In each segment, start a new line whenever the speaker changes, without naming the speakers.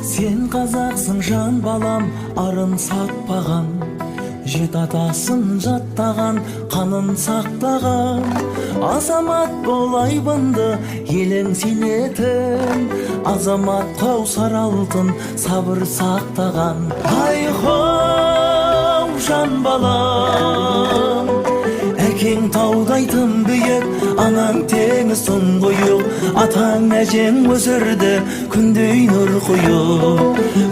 Сен қазақсың, жан балам, арын сатпаған, жеті атасын жаттаған, қанын сақтаған. Азамат бол айбынды, елің сенетін, азамат қаусар алтын, сабыр сақтаған. Ай-хоу, жан балам, әкең таудай тым биік, анаң теңіз тұңғиық, атаң әжең өсірді күндей нұр құйып.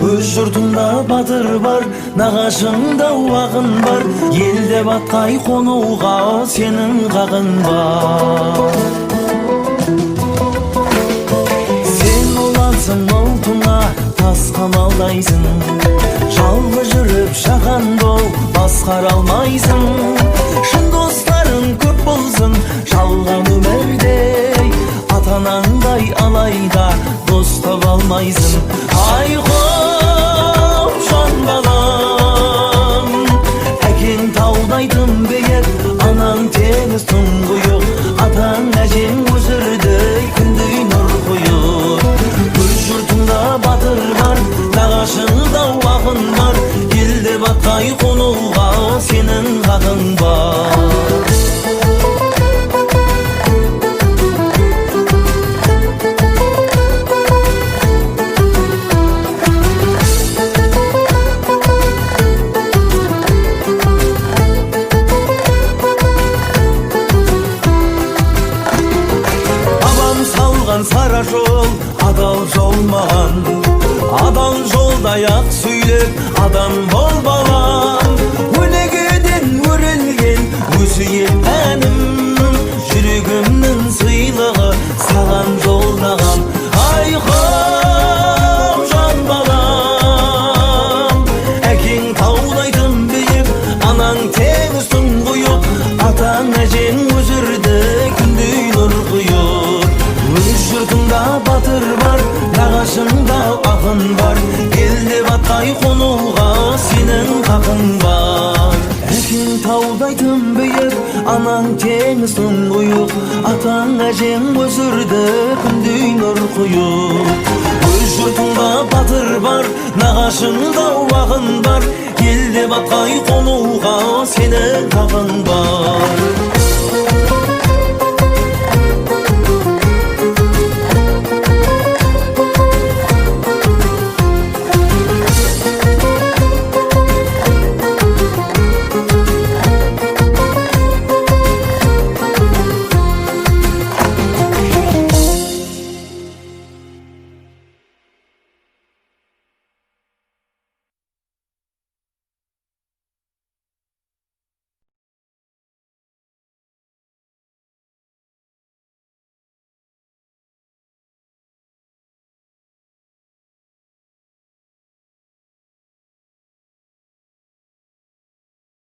Өз жұртыңда батыр бар, нағашыңда ақын бар, елде батқай қонуға сенің хақың бар. Сен ұлансың ұлтыңа, тас қамалдайсың, жалғыз жүріп жаһан бол басқара алмайсың. Шын достарың көп болсын жалған өмірде, ата анаңдай алайда дос таба алмайсың. Ай-хоу, жан балам, әкең таудай тым биік, анаң теңіз тұңғиық, атаң әжең өсірді күндей нұр құйып. Өз жұртыңда батыр бар, нағашыңда ақын бар, елде батқай қонуға сенің хақың бар. Бабам салған сара жол, адал жол маған, адал жолдай ақ сөйлеп, адам бол, балам. Өнегеден өрілген өсиет әнім, жүрегімнің сыйлығы саған жолдаған. Ай-хоу, жан балам, әкең таудай тым биік, анаң теңіз тұңғиық, атаң әжең өсірді күндей нұр құйып. Өз жұртыңда батыр бар, нағашыңда ақын бар, елде батқай қонуға сенің хақың бар. Әкең таудай тым биік, анаң теңіз тұңғиық, атаң әжең өсірді күндей нұр құйып. Өз жұртыңда батыр бар, нағашыңда ақын бар, елде батқай қонуға сенің хақың бар.